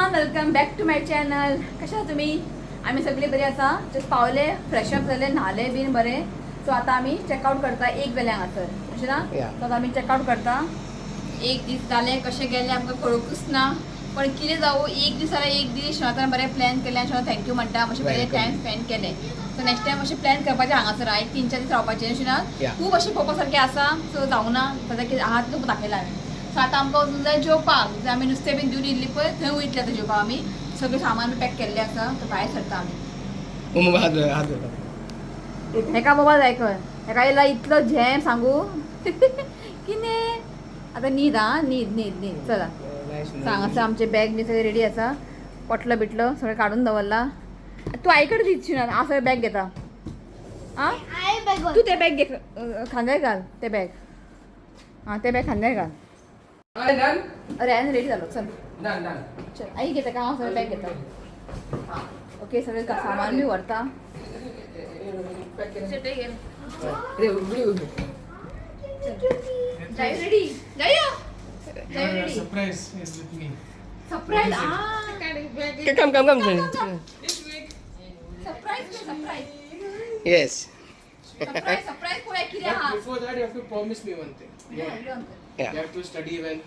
Everyone, welcome back to my channel. कशा आहात तुम्ही? आम्ही सगळे बरे आसा. जस्ट पावले, फ्रेश अप जाले, न्हाले बीन बरे. सो आता आमी चेकआउट करता. एक जालें हांगासर, अशें ना? Yeah. सो आता आमी चेकआउट करता. एक दीस जाले, कशें गेले आमकां कळूंकच ना. पण कितें जावं, एक दीस जाल्यार एक दीस शनातान बरें प्लॅन केलें आनी शना thank you म्हणटा. मातशें बरें Welcome. Time spend केलें. सो नेक्स्ट टायम अशें प्लॅन करपाचें हांगासर एक 3-4 दीस रावपाचें, अशें ना? Yeah. खूब अशें पळोवपा सारकें आसा. सो जावना सद्या कितें आहा तुमकां दाखयलां हांवें. सो आतां आमकां वचूंक जाय जेवपाक. जंय आमी नुस्तें बीन दिवन येयल्ली पळय, थंय वयतले आतां जेवपाक. आमी सगळें सामान बी पॅक केल्लें आसा. सो भायर सरता आमी. हात धुय, हात धुय. हेका मोबायल जाय खंय. हेका येयला इतलो झेम सांगू कितें. आतां न्हीद आं, न्हीद न्हीद न्हीद. चला, सो हांगासर आमचे बॅग बी सगळें रेडी आसा. पोटलो बिटलो सगळें काडून दवरला. तूं आई कडेन दिवची ना, हांव सगळें बॅग घेता. आं, तूं तें बॅग घे, खांद्यार घाल तें बॅग. आं, तें बॅग खांद्यार घाल. अरे आनी रेडी जालो. चल चल, आई घेता का? हांव सगळें बॅग घेता. ओके, सगळें सामान बी व्हरता. रेडी जायो. Your surprise is with me. Surprise. Come, come, come. Surprise, surprise. Yes. Surprise, surprise पळोवया कितें But आहा. before that, you have to promise me one thing. Yeah. You have to study well.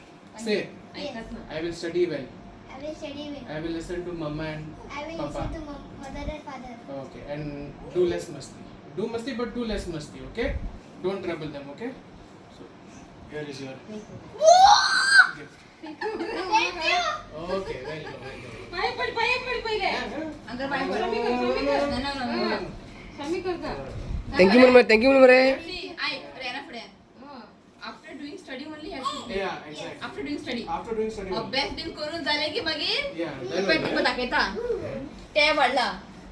Say, आयकच ना. I will study well. I will study well. I will listen to mama and I will papa. listen to mother and father. Okay, and do less masti. Do masti, but do less masti. Okay? Don't trouble them. Okay? So, here is your gift. Thank you. Okay, welcome, welcome. पाय पड, पाय पड पहिले. अंकर पाय पड. ना ना ना. Thank you म्हण, thank you म्हण मरे. आयक रेना फुडें. After doing study only. Yeah, exactly. After doing study. After doing study. Only. अभ्यास बीन करून जाले की मागीर Yeah, then पळय only. तुमकां दाखयता. टॅब हाडला.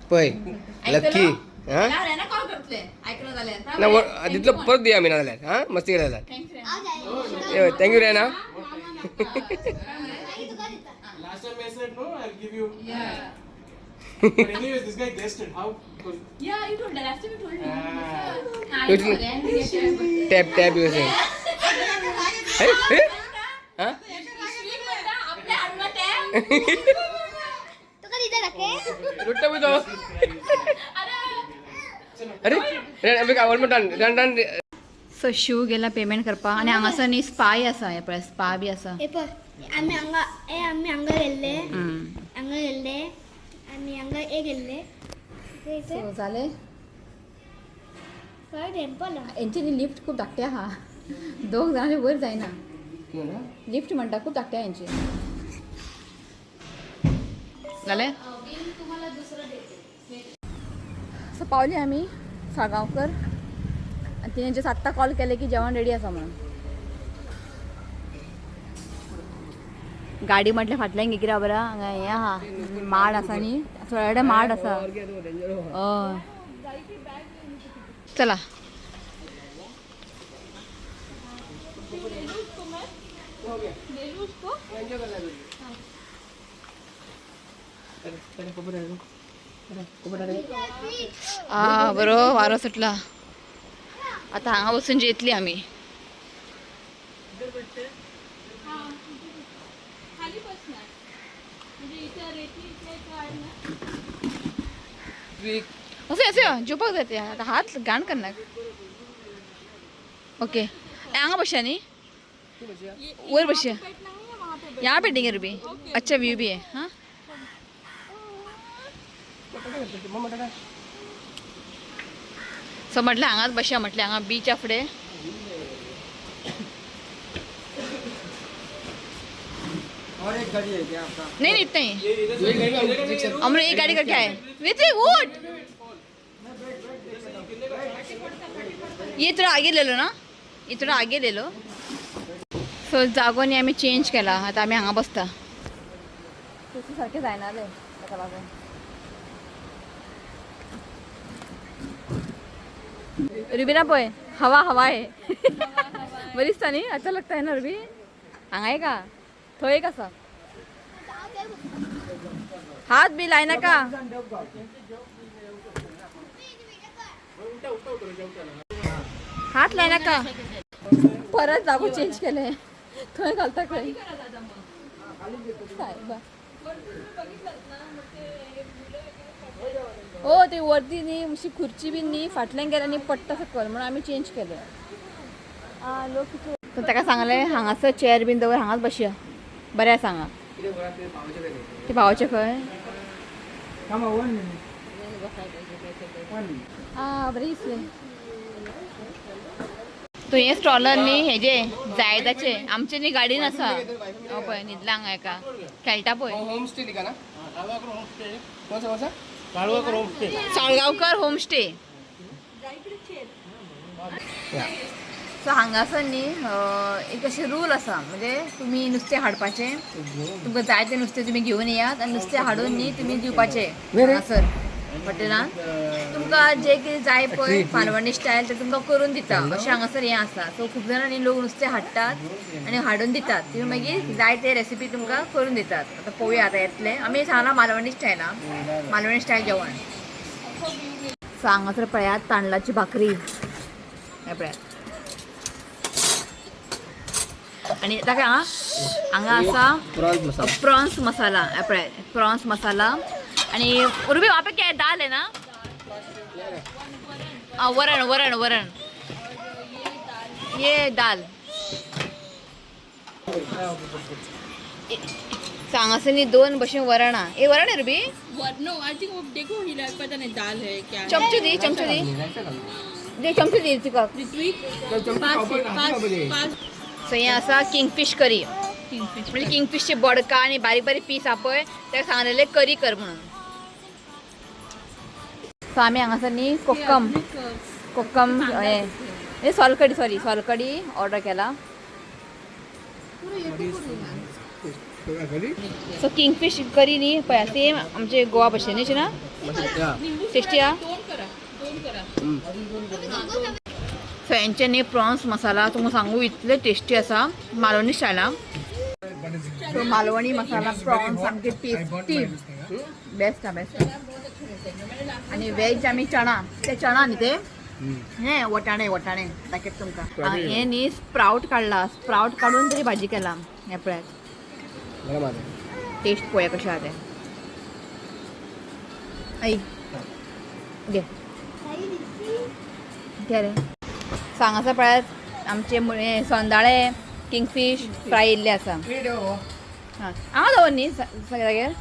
पळय लक्की. हा ना, रेना कॉल करतले आयकलो जाल्यार. ना, तितलो परत दिया आमी ना जाल्यार. हा, मस्ती केल्या जाल्यार. Thanks Rena. हांव जाय. Thank you Rena. मागीर तुका दिता. Last time I said no, I'll give you. Yeah. But anyways, this guy guessed it. How? Because Yeah, you told that. Last time you told me. Ah. I know, Ren. Tab tab use. हा. आपल्या हाडून tab. तुका दिता दाखय. रुट्टा बी तो. अरे रे, done done done. So Shiv गेला पेमेंट करपाक आनी हांगासर न्ही स्पाय आसा. हें पळय, स्पा बी आसा. हे पळय, आमी हांगा हे आमी हांगा गेल्ले, हांगा गेल्ले आमी, हांगा हे गेल्ले. सो जालें. खंय टेम्पल आहा. हेंची न्ही लिफ्ट खूब धाकटी आहा. दोग जाणां वयर जायना. लिफ्ट म्हणटा खूब धाकटी आहा हेंची. जालें. सो पावली आमी साळगांवकर आनी तिणें जस्ट आत्तां कॉल केलें की जेवण रेडी आसा म्हणून. गाडी म्हटल्यार फाटल्यान कितें खबर आहा, हांगा हें आहा, माड आसा न्ही, सगळे कडेन माड आसा. हय, चला. आ बरो वारो सुटला. आता हांगा बसून जेतली आमी. खाली बसणार म्हणजे इथं रेती इथे इथं आहे ना. असे असे जेवपाक जाय ते. आता हात घाण करणार. ओके, हांगा बसया न्ही, वयर बसया. बैठना है या वहाँ पे? यहाँ बैठेंगे रुबी. अच्छा व्यू भी है. हाँ, सो म्हटलं हांगाच बसया म्हटलें, हांगा बीचा फुडें. और एक गाड़ी है क्या आपका? नहीं नहीं, इतना ही. ये इधर. हम लोग एक गाड़ी करके आए. वित्री उठ. ये थोड़ा आगे ले लो ना, ये थोड़ा आगे ले लो. सो जागो न्ही आमी चेंज केला. आतां आमी हांगा बसता. सारकें जायना रे ताका लागून. रुबीना पळय, हवा हवा आहे. बरी दिसता न्ही? अच्छा लगता है ना रुबी? हांगा एक आहा, थंय एक आसा. हात बी लायनाका. हात लायनाका. परत जागो चेंज केले. थंय घालता खंय. सायबा. हो ते वरती न्ही अशी खुर्ची बी न्ही फाटल्यान गेल्या न्ही पडटा सकयल म्हणून आमी चेंज केले. लोक कितले ताका सांगलें हांगासर चेअर बीन दवर, हांगाच बसया, बरें आसा हांगा. ते भावाचे खंय? One minute. आ बरें दिसलें. तुवें स्टॉलर न्ही हेजे जायदाचे आमचे न्ही गाडीन आसा. हो पळय न्हिदला हांगा एका खेळटा पळय. होम स्टे लिखा ना? कौन सा कौन सा? Salgaonkar home stay. सो हांगासर न्ही एक अशें रूल आसा, म्हणजे तुमी नुस्तें हाडपाचें, तुमकां जाय तें नुस्तें तुमी घेवन येयात आनी नुस्तें हाडून न्ही तुमी दिवपाचें हांगासर हॉटेलान. तुमकां जें कितें जाय पळय मालवणी स्टायल तें तुमकां करून दिता, अशें हांगासर हें आसा. सो खूब जाणां न्ही लोक नुस्तें हाडटात आनी हाडून दितात, तुमी मागीर जाय ते रेसिपी तुमकां करून दितात. आतां पळोवया आतां येतलें. आमी सांगलां मालवणी स्टायला, मालवणी स्टायल जेवण. सो हांगासर पळयात तांदळाची भाकरी हें पळयात. आनी ताका हांगा आसा प्रॉन्स मसाला. प्रॉन्स मसाला, हें पळय प्रॉन्स मसाला. आणि रुबी वहाँ पे क्या है, दाल है ना? वरण वरण वरण, ये दाल. हांगासर न्ही दोन भशेन वरण आहा. हे वरण आहे रुबी? नो I think वो देखो हिला पता नहीं दाल है क्या है. चमचो दी, चमचो दी, दे चमचो दी तुका. ऋत्विक पाच पाच पाच. सो हें आसा किंगफीश करी. किंगफिश म्हणजे किंगफिशचे बोडका आनी बारीक बारीक पीस हा पळय ताका सांगलेले करी कर म्हणून. सो आमी हांगासर न्ही कोकम कोकम हें सोलकडी, सॉरी सोलकडी ऑर्डर केला. सो किंगफीश करी न्ही पळय सेम आमचे गोवा भशेन न्ही ना, टेस्टी आहा. दोन करा, दोन करा. सो हेंचे न्ही प्रॉन्स मसाला तुमकां सांगू इतले टेस्टी आसा मालवणी स्टायला. सो मालवणी मसाला प्रॉन्स सामके टेस्टी, बेस्ट आहा, बेस्ट. आनी वेज आमी चणा, ते चणा न्ही ते हे वटाणे, वटाणे दाखयता तुमकां. हें न्ही स्प्रावट काडला, स्प्रावट काडून तरी भाजी केला. हें पळयात, टेस्ट पळोवया कशें आहा तें. आई घे घे रे. सो हांगासर पळयात आमचे हें सोंदाळे किंगफीश फ्राय येयल्ले आसा. हां हांगा दवर न्ही सगळ्या जाग्यार.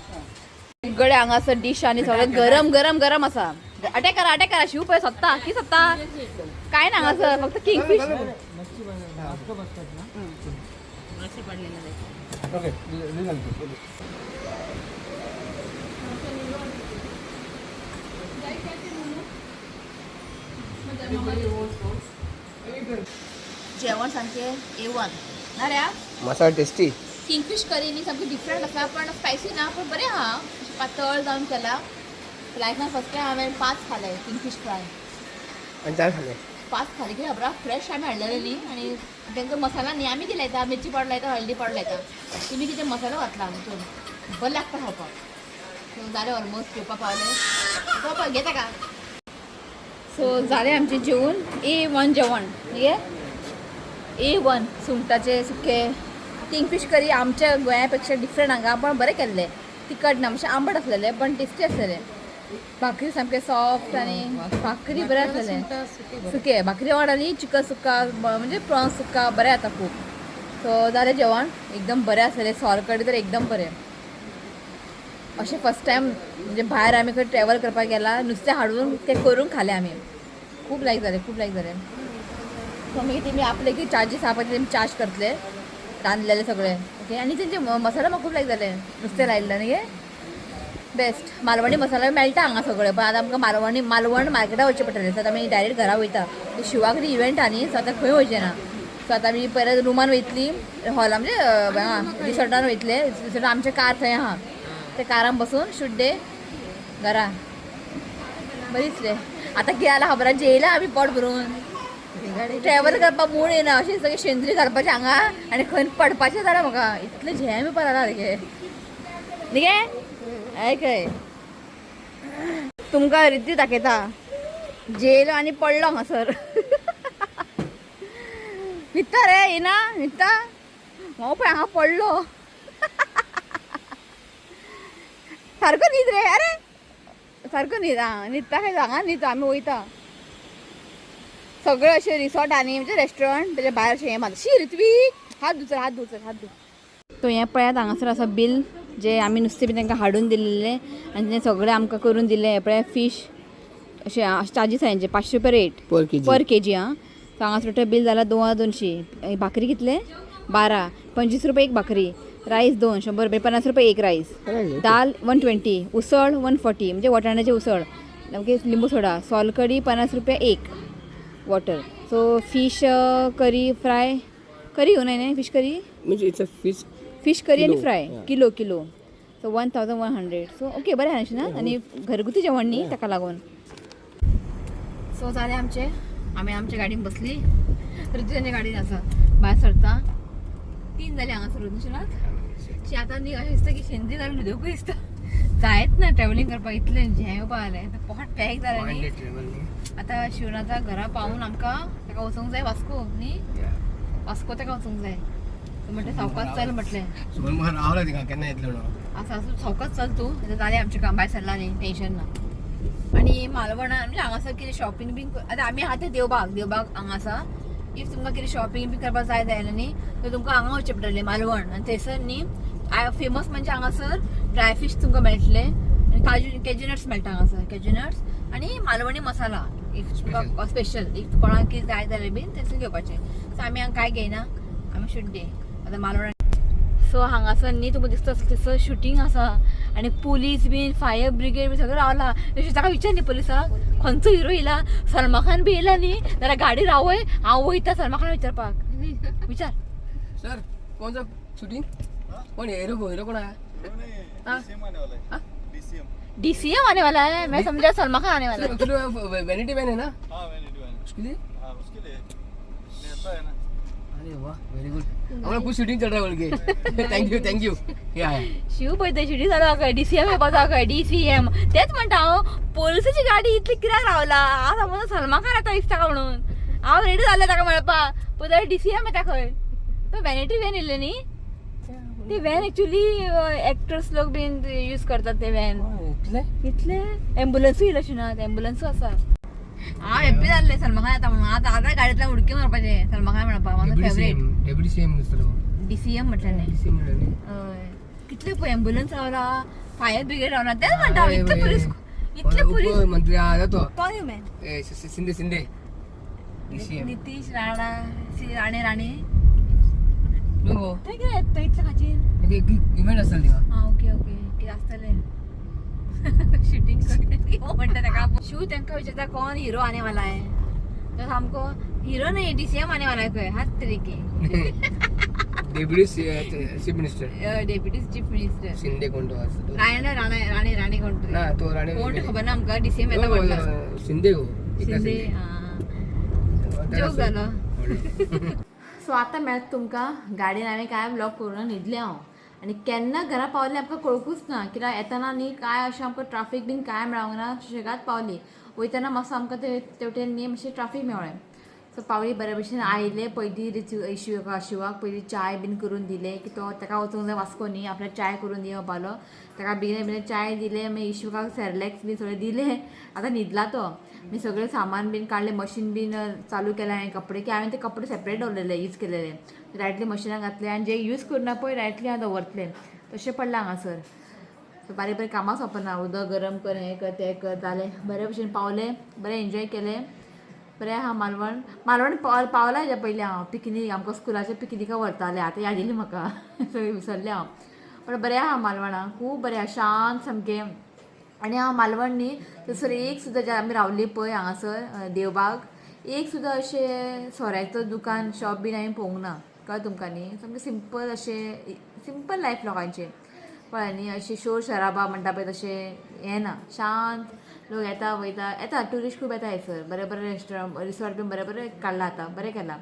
सगळे हांगासर डीश आनी सगळें गरम गरम गरम आसा. अटॅक करा, अटॅक करा. शिव पळय सोदता की सोदता काय ना हांगासर फक्त किंगफीश. ओके. जेवण सामकें ए वन ना रे. मसाला टेस्टी. किंगफीश करी न्ही सामकी डिफरंट आसा, पण स्पायसी ना, पण बरें आहा. अशें पातळ जावन केला. लायफान फर्स्ट टायम हांवें 5 खाले किंगफीश फ्राय. आनी 4 खाले. 5 खाले कित्याक खबर फ्रेश आमी हाडलेले न्ही, आनी तेंचो मसाला न्ही आमी कितें लायता, मिरची पावडर लायता, हळदी पावडर लायता, तेमी कितें मसालो घातला तितून, बरें लागता खावपाक. सो जालें ऑलमोस्ट जेवपा पावलें. खावपाक घेता का? सो जालें आमचें जेवण, ए वन जेवण. ठीक आहे, ए वन सुंगटाचें सुकें, किंगफीश करी आमच्या गोंया पेक्षा डिफरंट हांगा, पण बरें केल्लें. तिखट ना, मातशें आंबट आसलेलें पण टेस्टी आसलेलें. भाकरी सामकें सॉफ्ट आनी भाकरी बरें आसलेलें, सुकें भाकरी वांगडा न्ही चिकन सुक्का म्हणजे प्रॉन्स सुक्का बरें जाता खूब. सो जालें जेवण एकदम बरें आसलेलें. सोलकडी तर एकदम बरें. अशें फर्स्ट टायम म्हणजे भायर आमी खंय ट्रॅवल करपाक गेला, नुस्तें हाडून तें करून खालें आमी. खूब लायक जालें, खूब लायक जालें. सो मागीर तेमी आपले कितें चार्जीस आहा पळय ते तेमी चार्ज करतले रांदलेले सगळे. ओके. आनी तेंचे मसाला म्हाका खूब लायक जाले, नुस्तें लायिल्लें न्ही बेस्ट. मालवणी मसाला मेळटा हांगा सगळे, पण आतां आमकां मालवणी मालवण मार्केटाक वचचें पडटलें. सो आतां आमी डायरेक्ट घरा वयता. शिवाक कितें इव्हेंट आहा न्ही, सो आतां खंय वयचें ना. सो आतां आमी परत रुमान वयतली, हॉला म्हणजे हांगा रिसॉर्टान वयतले. रिसॉर्टान आमचें कार थंय आहा, त्या कारान बसून शुड्डे घरा. बरीच रे. आतां कितें जालां खबर आहा, जेयला आमी पोट भरून, ट्रॅवल करपाक मूड येना. अशें सगळें शेंद्री घालपाचें हांगा आनी खंय पडपाचें जालां म्हाका, इतलें झेम येवपा लागला सारकें न्ही गे. आयकय तुमकां रिती दाखयता, जेयलो आनी पडलो हांगासर. न्हिदता रे येना न्हिदता, हांव पळय हांगा पडलो. सारको न्हीद रे. अरे सारको न्हीद. आं, न्हिदता खंय? हांगा न्हीद, आमी वयता. सगळे अशे रिसॉर्ट आनी म्हणजे रेस्टॉरंट तेच्या भायर अशें हें मारता. शी ऋत्वीक, हात धुचल, हात धुचल, हात धु. तो हें पळयात, हांगासर आसा बील जे आमी नुस्तें बी तांकां हाडून दिल्लें आनी तें सगळें आमकां करून दिलें. हें पळयात, फीश अशें चार्जीस आहा हेंचे, 500 रुपया रेट. पर केजी. पर केजी. आं, सो हांगासर टोटल बील जाला 2200. भाकरी कितले? 12, 25 रुपया एक भाकरी. रायस दोन, 100 रुपया, 50 रुपया एक रायस. दाल 120, उसळ 140, म्हणजे वाटाण्याचे उसळ, ओके. लिंबू सोडा, सोलकडी 50 रुपया एक water. So fish curry fry curry घेऊन न्ही fish curry. म्हणजे it's a fish. Fish curry आणि kilo, fry. Yeah. Kilo kilo. So 1100. So okay, बरें आहा ना आनी घरगुती जेवण न्ही ताका लागून. सो जालें आमचें, आमी आमच्या गाडयेन बसली. ऋतू गाडयेन आसा. भायर सरता 3 जाली हांगासर न्ही. शी, आतां न्ही अशें दिसता की शेंदरी घालून न्हिदोवकूय दिसता. जायत ना ट्रॅव्हलिंग करपाक, इतलें झें येवपा जालें, पोट पॅक जालें न्ही. आतां शिवनाथा घरा पावून आमकां ताका वचूंक जाय वास्को न्ही. वास्को ताका वचूंक जाय. तो म्हटलें सावकाश चल म्हटलें. सुमन म्हाका रावला तिका केन्ना येतलो म्हणून. आसा आसूं, सावकाश चल तूं. आतां जालें आमचें काम, भायर सरलां न्ही, टेंशन ना. आनी मालवणा म्हणजे हांगासर कितें शॉपिंग बीन, आतां आमी आहा ते देवबाग, देवबाग हांगा आसा. If तुमकां कितें शॉपिंग बी करपाक जाय जाल्यार न्ही, तर तुमकां हांगा वचचें पडटलें मालवण. आनी थंयसर न्ही फेमस म्हणजे हांगासर ड्राय फीश तुमकां मेळटलें आनी काजू, केजू नट्स मेळटा हांगासर, केजू नट्स आनी मालवणी मसाला. If तुमकां स्पेशल, if कोणाक कितें जाय जाल्यार बीन थंयसर घेवपाचें. सो आमी हांगा कांय घेयना, आमी शुड्डे आतां मालवण. सो हांगासर न्ही तुमकां दिसता आसतलें, थंयसर शुटींग आसा आनी पुलीस बीन, फायर ब्रिगेड बी सगळें रावला. तशें ताका विचार न्ही पुलिसाक, खंयचो हिरो येयला? सलमा खान बी येयला न्ही जाल्यार गाडी रावय, हांव वयता सलमा खान विचारपाक. विचार. सर, कौन सा शूटिंग? कौन हिरो? हिरो कोण आहे? हाँ? डीसीएम आने वाला है. मैं समझा सलमा खान आने वाला है. एक्चुअली वैनिटी वैन है ना? हाँ, वैनिटी वैन. उसके लिए. हाँ, उसके लिए लेता है ना. अरे वाह, वेरी गुड. हमारा कुछ शूटिंग चल रहा है बोल K. Thank you, thank you. या. शिव पळयता, शूटिंग चालू खंय, डीसीएम येवपाचो खंय, डीसीएम. तेच म्हणटा हांव, पोलिसाची गाडी इतली कित्याक रावला? हांव समज सलमा खान येता दिसता का म्हणून हांव रेडी जालें ताका मेळपाक. पळय डीसीएम येता खंय. तो वॅनिटी व्हॅन येयल्लें न्ही, ती व्हॅन एक्चुली एक्टर्स लोक बीन यूज करतात ते व्हॅन. इतले. इतले एम्बुलन्सूय येयला शिनात, एम्बुलन्सूय आसा. हांव हॅप्पी जाल्लें सलमा खान येता म्हणून. आतां आतां गाडयेंतल्यान उडकी मारपाचें सलमा खान म्हणपाक. म्हाजो फेवरेट. डेप्युटी सीएम दिसतलो. डीसीएम म्हटलें न्ही. डीसीएम म्हणलें. हय, कितले पळय एम्बुलन्स रावला, फायर ब्रिगेड रावला. तेच म्हणटा हांव, इतले पुलीस, इतले पुलीस. उपमंत्री आहा तो. कोण मॅन? ए, शिंदे, शिंदे डीसीएम. नितीश राणा, राणे, राणे. नो. थंय कितें येता इतले खाचीर? इव्हेंट असेल तिका. आं, ओके ओके, कितें आसतलें शुटींग म्हणटा ताका. शिव तांकां विचारता, कोण हिरो आने वाला है? तर सामको हिरो नहीं, डीसीएम आने वाला है खंय. हात तरीके. Deputy chief minister. Deputy chief minister. Shinde कोण तो असतो तो. राणे, राणे, राणे, राणे कोण तरी. ना, तो राणे. कोण ते खबर ना आमकां. डीसीएम येता म्हटलं. हो, शिंदे हो, एकनाथ. शिंदे. जोक जालो. सो आतां मेळत तुमकां गाडयेन. हांवें कांय ब्लॉग करूं ना, न्हिदलें हांव आनी केन्ना घरा पावलें आमकां कळकूच ना. कित्याक येतना न्ही कांय अशें आमकां ट्राफीक बीन कांय मेळोंक ना, सुशेगाद पावली. वयतना मातसो आमकां ते तेवटेन न्ही मातशें ट्राफीक मेळ्ळें. सो पावली बरे भशेन. आयले पयलीं रिचू शिवाक, शिवाक पयलीं चाय बीन करून दिलें की तो ताका वचूंक जाय वास्को न्ही, आपल्याक चाय करून दी म्हणपालो. ताका बेगीन बेगीन चाय दिलें. मागीर इशुकाक सेरेलॅक्स बीन सगळें दिलें. आतां न्हिदला तो. मी सगळें सामान बीन काडलें, मशीन बीन चालू केलें हांवें. कपडे की हांवें ते कपडे सेपरेट दवरलेले, यूज केलेले डायरेक्टली मशिनाक घातले आनी जे यूज करुना पळय डायरेक्टली हांव दवरतलें, तशें पडलां हांगासर. सो बारीक बारीक कामां सोंपना, उदक गरम कर, हें कर, तें कर. जालें, बरे भशेन पावलें, बरें एन्जॉय केलें. बरें आहा मालवण. मालवण पावला हेज्या पयलीं हांव पिकनीक, आमकां स्कुलाच्या पिकनिकाक व्हरताले. आतां याद येयली म्हाका, सगळें विसरलें हांव. पण बरें आहा मालवणा, खूब बरें आहा, शांत सामकें. आनी हांव मालवण न्ही थंयसर एक सुद्दां, जे आमी रावली पळय हांगासर देवबाग, एक सुद्दां अशें सोऱ्याचो दुकान, शॉप बीन हांवें पळोवंक ना. कळ्ळें तुमकां न्ही? सामकें सिंपल, अशें सिंपल लायफ लोकांचें, कळ्ळें न्ही? अशें शोर शराबा म्हणटा पळय तशें हें ना. शांत लोक येता वयता, येता ट्युरिस्ट खूब येता हयसर. बरें बरें रेस्टॉरंट, रिसॉर्ट बीन बरें बरें काडलां आतां, बरें केलां.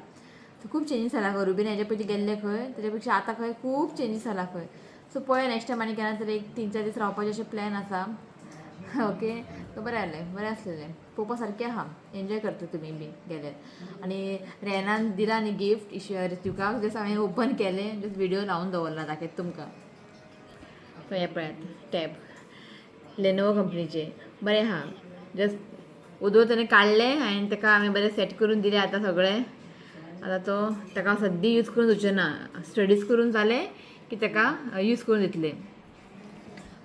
सो खूब चेंजीस जाला खंय. रुबीन हेज्या पयलीं गेल्ले खंय, तेज्या पेक्षा आतां खंय खूब चेंजीस जाला खंय. सो पळय, नेक्स्ट टायम आनी केन्ना तरी एक 3-4 दीस रावपाचें अशें प्लॅन आसा. ओके, सो बरें जालें, बरें आसलेलें, पळोवपा सारकें आहा. एन्जॉय करता तुमी बी गेल्यार. आनी रेनान दिला न्ही गिफ्ट इश्वर ऋत्विकाक, जस्ट हांवें ओपन केलें, जस्ट विडियो लावन दवरला, दाखयता तुमकां. सो हें पळयात, टॅब. लेनोवो कंपनीचे बरें आहा. जस्ट उदो तेणें काडलें आनी ताका हांवें बरें सेट करून दिलें आतां सगळें. आतां तो ताका सद्दी यूज करून दिवचें ना, स्टडीज करून जालें की ताका यूज करून दितलें.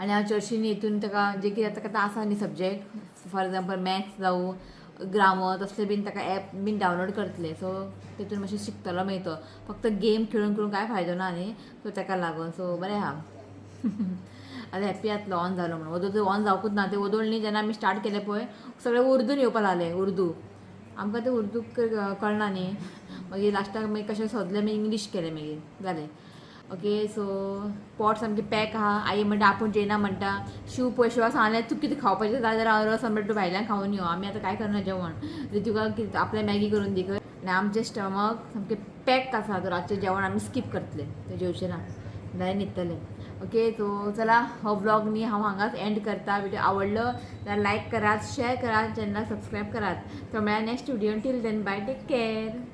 आनी हांव चडशी हितून ताका जे कितें ताका आतां आसा न्ही सब्जेक्ट, फॉर एग्जाम्पल मॅथ्स जावं ग्रामर तसलें बीन ताका एप बीन डावनलोड करतलें. सो तितून मातशें शिकतलो मागीर तो. फक्त गेम खेळून खेळून कांय फायदो ना न्ही, सो ताका लागून. सो बरें आहा, आतां हॅप्पी जातलो ऑन जालो म्हणून. ओदोळ ऑन जावकूच ना ते ओदोळ न्ही, जेन्ना आमी स्टार्ट केलें पळय सगळें उर्दून येवपा लागलें. उर्दू आमकां तें उर्दू कळना न्ही, मागीर लास्टाक मागीर कशें सोदलें, मागीर इंग्लीश केलें, मागीर जालें. ओके, सो पोट सामकें पॅक आहा. आई म्हणटा आपूण जेयना म्हणटा. शिव पळय, शिवा सांगलें तूं कितें खावपाचें जाय जाल्यार रस आमलेट तूं भायल्यान खावन यो, आमी आतां कांय करना जेवण. रितुका कितें आपल्या मॅगी करून दी. आनी आमचें स्टमक सामकें पॅक आसा, तो रातचें जेवण आमी स्कीप करतले, तें जेवचें ना, जाल्यार न्हिदतले. ओके, सो चला हो व्लॉग न्ही हांव हांगाच एंड करता. व्हिडिओ आवडलो जाल्यार लायक करात, शेअर करात, चॅनलाक सबस्क्रायब करात. सो मेळ्ळा next video. Till then bye, take care.